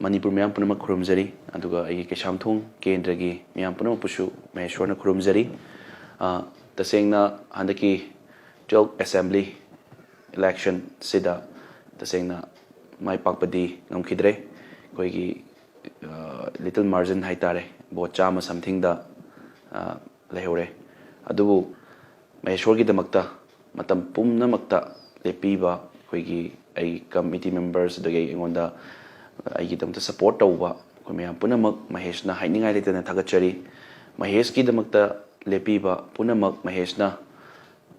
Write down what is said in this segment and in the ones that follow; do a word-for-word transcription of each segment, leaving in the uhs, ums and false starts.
ꯃꯅꯤꯄꯨꯔ ꯃꯤꯌꯥꯝ ꯄꯨꯝꯅꯃꯛ ꯈꯨꯔꯨꯝꯖꯔꯤ, ꯑꯗꯨꯒ ꯑꯩꯒꯤ ꯀꯩꯁꯥꯝꯊꯣꯡ ꯀꯦꯟꯗ꯭ꯔꯒꯤ ꯃꯤꯌꯥꯝ ꯄꯨꯝꯅꯃꯛꯄꯨꯁꯨ ꯃꯍꯦꯁ꯭ꯋꯔꯅ ꯈꯨꯔꯨꯝꯖꯔꯤ꯫ ꯑ, ꯇꯁꯦꯡꯅ ꯍꯟꯗꯛꯀꯤ twelve assembly election ꯁꯤꯗ ꯇꯁꯦꯡꯅ ꯃꯥꯏ ꯄꯥꯛꯄꯗꯤ ꯉꯝꯈꯤꯗ꯭ꯔꯦ꯫ ꯑꯩꯈꯣꯏꯒꯤ, ꯑ, little margin ꯍꯥꯏꯇꯥꯔꯦ, vote ꯆꯥꯝꯃ something ꯗ, ꯑ, ꯂꯩꯍꯧꯔꯦ꯫ ꯑꯗꯨꯕꯨ ꯃꯍꯦꯁ꯭ꯋꯔꯒꯤꯗꯃꯛꯇ ꯃꯇꯝ ꯄꯨꯝꯅꯃꯛꯇ ꯂꯦꯞꯄꯤꯕ ꯑꯩꯈꯣꯏꯒꯤ, ꯑꯩ committee members, ꯑꯗꯒꯤ ꯑꯩꯉꯣꯟꯗ, ꯑꯩꯒꯤꯗꯃꯛꯇ support ꯇꯧꯕ ꯑꯩꯈꯣꯏ ꯃꯌꯥꯝ ꯄꯨꯝꯅꯃꯛ ꯃꯍꯦꯁꯅ ꯍꯥꯏꯅꯤꯡꯉꯥꯏ ꯂꯩꯇꯅ ꯊꯥꯒꯠꯆꯔꯤ꯫ ꯃꯍꯦꯁꯀꯤꯗꯃꯛꯇ ꯂꯦꯞꯄꯤꯕ ꯄꯨꯝꯅꯃꯛ ꯃꯍꯦꯁꯅ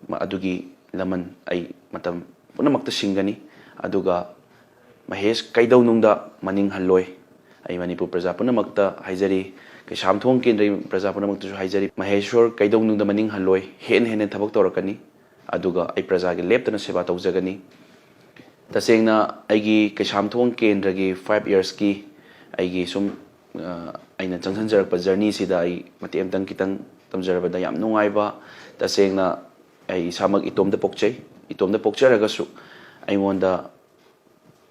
ꯃ-, ꯑꯗꯨꯒꯤ ꯂꯃꯟ ꯑꯩ ꯃꯇꯝ ꯄꯨꯝꯅꯃꯛꯇ ꯁꯤꯡꯒꯅꯤ꯫ ꯑꯗꯨꯒ ꯃꯍꯦꯁ ꯀꯩꯗꯧꯅꯨꯡꯗ ꯃꯅꯤꯡ ꯍꯜꯂꯣꯏ꯫ ꯑꯩ ꯃꯅꯤꯄꯨꯔ ꯄ꯭ꯔꯖꯥ ꯄꯨꯝꯅꯃꯛꯇ ꯍꯥꯏꯖꯔꯤ, ꯀꯩꯁꯥꯝꯊꯣꯡ ꯀꯦꯟꯗ꯭ꯔꯒꯤ ꯄ꯭ꯔꯖꯥ ꯄꯨꯝꯅꯃꯛꯇꯁꯨ ꯍꯥꯏꯖꯔꯤ, ꯃꯍꯦꯁ꯭ꯋꯔ ꯀꯩꯗꯧꯅꯨꯡꯗ ꯃꯅꯤꯡ ꯍꯜꯂꯣꯏ, ꯍꯦꯟꯅ ꯍꯦꯟꯅ ꯊꯕꯛ ꯇꯧꯔꯛꯀꯅꯤ꯫ ꯑꯗꯨꯒ ꯑꯩ ꯄ꯭ꯔꯖꯥꯒꯤ ꯂꯦꯞꯇꯅ ꯁꯦꯕꯥ ꯇꯧꯖꯒꯅꯤ꯫ ꯇꯁꯦꯡꯅ ꯑꯩꯒꯤ ꯀꯩꯁꯥꯝꯊꯣꯡ ꯀꯦꯟꯗ꯭ꯔꯒꯤ five years ꯀꯤ ꯑꯩꯒꯤ ꯁꯨꯝ, ꯑ, ꯑꯩꯅ ꯆꯪꯁꯤꯟꯖꯔꯛꯄ journey ꯁꯤꯗ ꯑꯩ ꯃꯇꯦꯛ ꯑꯃꯇꯪ ꯈꯤꯇꯪ ꯇꯝꯖꯔꯕꯗ, ꯌꯥꯝ ꯅꯨꯡꯉꯥꯏꯕ, ꯇꯁꯦꯡꯅ ꯑꯩ ꯏꯁꯥꯃꯛ ꯏꯇꯣꯝꯗ ꯄꯣꯛꯆꯩ꯫ ꯏꯇꯣꯝꯗ ꯄꯣꯛꯆꯔꯒꯁꯨ ꯑꯩꯉꯣꯟꯗ,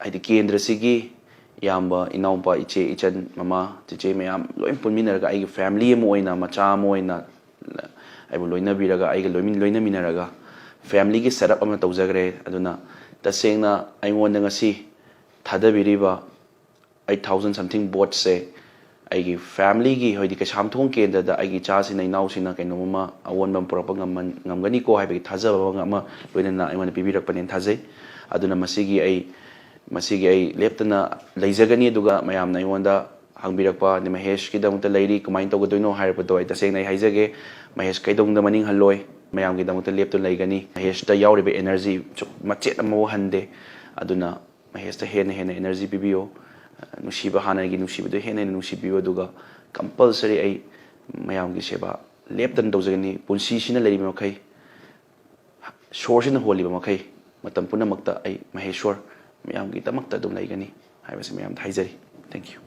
ꯍꯥꯏꯗꯤ, ꯀꯦꯟꯗ꯭ꯔꯁꯤꯒꯤ ꯏꯌꯥꯝꯕ, ꯏꯅꯥꯎꯄꯥ, ꯏꯆꯦ, ꯏꯆꯟ, ꯃꯃꯥ, ꯆꯤꯆꯦ ꯃꯌꯥꯝ ꯂꯣꯏ ꯄꯨꯟꯃꯤꯟꯅꯔꯒ ꯑꯩꯒꯤ family ꯑꯃ ꯑꯣꯏꯅ, ꯃꯆꯥ ꯑꯃ ꯑꯣꯏꯅ ꯑꯩꯕꯨ ꯂꯣꯏꯅꯕꯤꯔꯒ, ꯑꯩꯒ ꯂꯣꯏꯃꯤꯟ-, ꯂꯣꯏꯅꯃꯤꯟꯅꯔꯒ family ꯒꯤ set up ꯑꯃ ꯇꯧꯖꯈ꯭ꯔꯦ꯫ ꯑꯗꯨꯅ ꯇꯁꯦꯡꯅ ꯑꯩꯉꯣꯟꯗ ꯉꯁꯤ ꯊꯥꯗꯕꯤꯔꯤꯕ eight thousand something vote ꯁꯦ ꯑꯩꯒꯤ family ꯒꯤ, ꯍꯥꯏꯗꯤ ꯀꯩꯁꯥꯝꯊꯣꯡ ꯀꯦꯟꯗ꯭ꯔꯗ ꯑꯩꯒꯤ ꯏꯆꯥꯁꯤꯅ, ꯏꯅꯥꯎꯁꯤꯅ ꯀꯩꯅꯣꯝꯃ ꯑꯑꯣꯟꯕ ꯑꯃ ꯄꯨꯔꯛꯄ ꯉꯝꯃꯟ-, ꯉꯝꯒꯅꯤꯀꯣ ꯍꯥꯏꯕꯒꯤ ꯊꯥꯖꯕ ꯑꯃ ꯂꯣꯏꯅꯅ ꯑꯩꯉꯣꯟꯗ ꯄꯤꯕꯤꯔꯛꯄꯅꯦꯅ ꯊꯥꯖꯩ꯫ ꯑꯗꯨꯅ ꯃꯁꯤꯒꯤ ꯑꯩ, ꯃꯁꯤꯒꯤ ꯑꯩ ꯂꯦꯞꯇꯅ ꯂꯩꯖꯒꯅꯤ꯫ ꯑꯗꯨꯒ ꯃꯌꯥꯝꯅ ꯑꯩꯉꯣꯟꯗ ꯍꯪꯕꯤꯔꯛꯄ, ꯑꯗꯩ ꯃꯍꯦꯁꯀꯤꯗꯃꯛꯇ ꯂꯩꯔꯤ, ꯀꯃꯥꯏꯅ ꯇꯧꯒꯗꯣꯏꯅꯣ ꯍꯥꯏꯔꯛꯄꯗꯣ, ꯑꯩ ꯇꯁꯦꯡꯅ ꯑꯩ ꯍꯥꯏꯖꯒꯦ, ꯃꯍꯦꯁ ꯀꯩꯗꯧꯅꯨꯡꯗ ꯃꯅꯤꯡ ꯍꯜꯂꯣꯏ, ꯃꯌꯥꯝꯒꯤꯗꯃꯛꯇ ꯂꯦꯞꯇꯨꯅ ꯂꯩꯒꯅꯤ꯫ ꯃꯍꯦꯁꯇ ꯌꯥꯎꯔꯤꯕ energy ꯁꯨ-, ꯃꯆꯦꯠ ꯑꯃꯐꯥꯎ ꯍꯟꯗꯦ꯫ ꯑꯗꯨꯅ ꯃꯍꯦꯁꯇ ꯍꯦꯟꯅ ꯍꯦꯟꯅ energy ꯄꯤꯕꯤꯌꯨ, ꯅꯨꯡꯁꯤꯕ, ꯍꯥꯟꯅꯒꯤ ꯅꯨꯡꯁꯤꯕꯗꯨ ꯍꯦꯟꯅ ꯍꯦꯟꯅ ꯅꯨꯡꯁꯤꯕꯤꯌꯨ꯫ ꯑꯗꯨꯒ compulsory ꯑꯩ ꯃꯌꯥꯝꯒꯤ ꯁꯦꯕꯥ ꯂꯦꯞꯇꯅ ꯇꯧꯖꯒꯅꯤ꯫ ꯄꯨꯟꯁꯤꯁꯤꯅ ꯂꯩꯔꯤꯕ ꯃꯈꯩ, ꯁꯣꯔꯁꯤꯅ ꯍꯣꯜꯂꯤꯕ ꯃꯈꯩ, ꯃꯇꯝ ꯄꯨꯝꯅꯃꯛꯇ ꯑꯩ ꯃꯍꯦꯁ꯭ꯋꯔ ꯃꯌꯥꯝꯒꯤꯗꯃꯛꯇ ꯑꯗꯨꯝ ꯂꯩꯒꯅꯤ ꯍꯥꯏꯕꯁꯤ ꯃꯌꯥꯝꯗ ꯍꯥꯏꯖꯔꯤ꯫ Thank you꯫